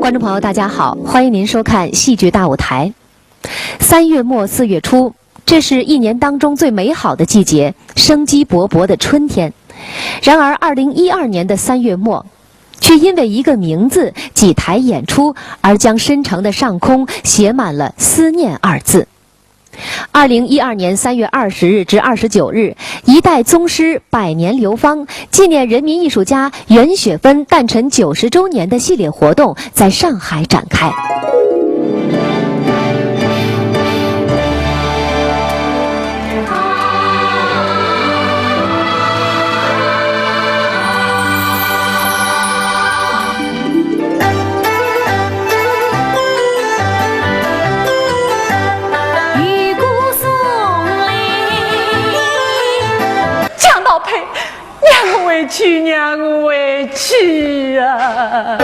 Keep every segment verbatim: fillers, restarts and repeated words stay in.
观众朋友，大家好，欢迎您收看《戏剧大舞台》。三月末四月初，这是一年当中最美好的季节，生机勃勃的春天。然而，二零一二年的三月末，却因为一个名字、几台演出而将深城的上空写满了思念二字。二零一二年三月二十日至二十九日，一代宗师、百年流芳，纪念人民艺术家袁雪芬诞辰九十周年的系列活动在上海展开。讲道配，让我委屈，让我委屈呀！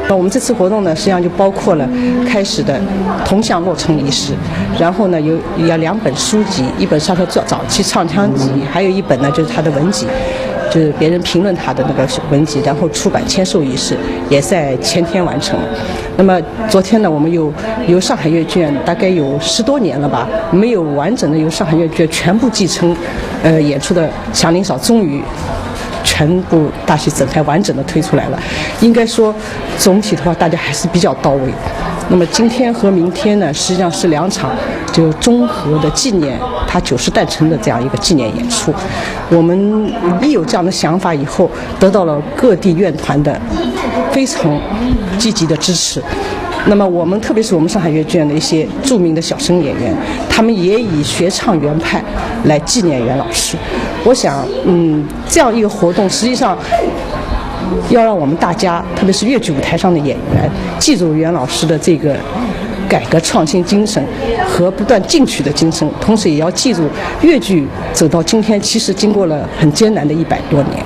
那我们这次活动呢，实际上就包括了开始的铜像落成仪式，然后呢，有，有两本书籍，一本是他早，早期唱腔集，还有一本呢，就是他的文集，就是别人评论他的那个文集，然后出版签售仪式也在前天完成。那么昨天呢，我们又由上海越剧院，大概有十多年了吧，没有完整的由上海越剧院全部继承，呃，演出的祥林嫂终于全部大戏整台完整的推出来了。应该说，总体的话，大家还是比较到位。那么今天和明天呢，实际上是两场就综合的纪念他九十诞辰的这样一个纪念演出。我们一有这样的想法以后，得到了各地院团的非常积极的支持。那么我们，特别是我们上海越剧院的一些著名的小生演员，他们也以学唱袁派来纪念袁老师。我想，嗯，这样一个活动，实际上要让我们大家，特别是越剧舞台上的演员，记住袁老师的这个改革创新精神和不断进取的精神，同时也要记住越剧走到今天，其实经过了很艰难的一百多年。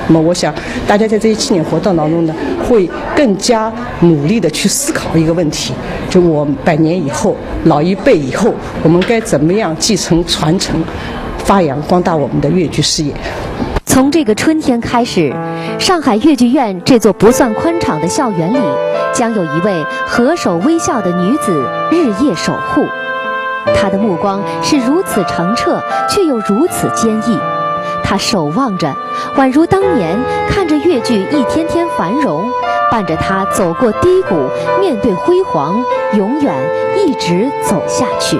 那么，我想大家在这些纪念活动当中呢，会更加努力的去思考一个问题，就我百年以后，老一辈以后，我们该怎么样继承传承，发扬光大我们的越剧事业。从这个春天开始，上海越剧院这座不算宽敞的校园里，将有一位和首微笑的女子日夜守护。她的目光是如此澄澈，却又如此坚毅。她守望着，宛如当年看着越剧一天天繁荣，伴着它走过低谷，面对辉煌，永远一直走下去。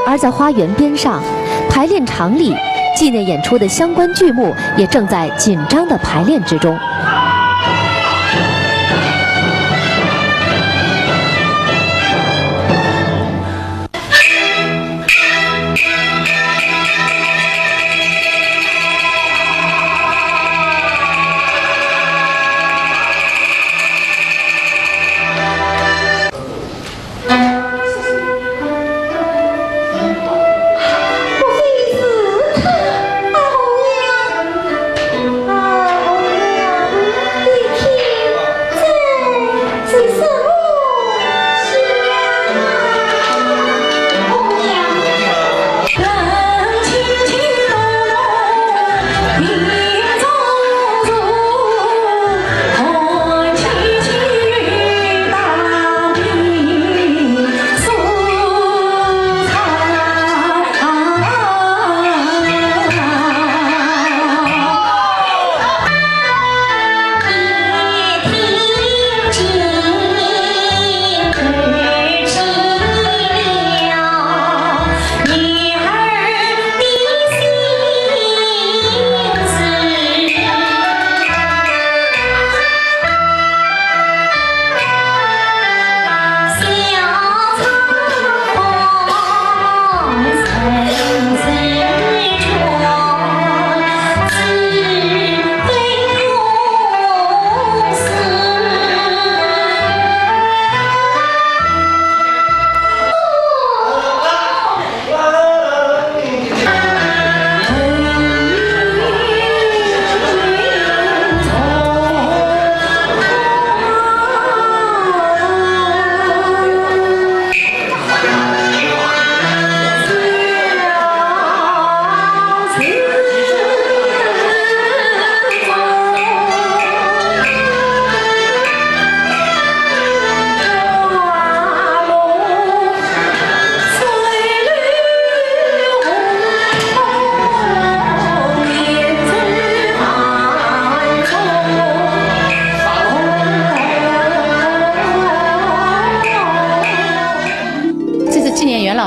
而在花园边上，排练场里，纪念演出的相关剧目也正在紧张的排练之中。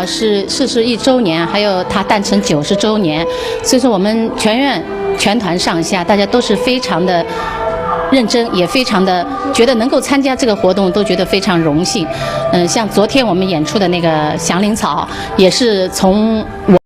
逝世一周年，还有他诞辰九十周年，所以说我们全院全团上下，大家都是非常的认真，也非常的觉得能够参加这个活动，都觉得非常荣幸。嗯，像昨天我们演出的那个祥林嫂，也是从我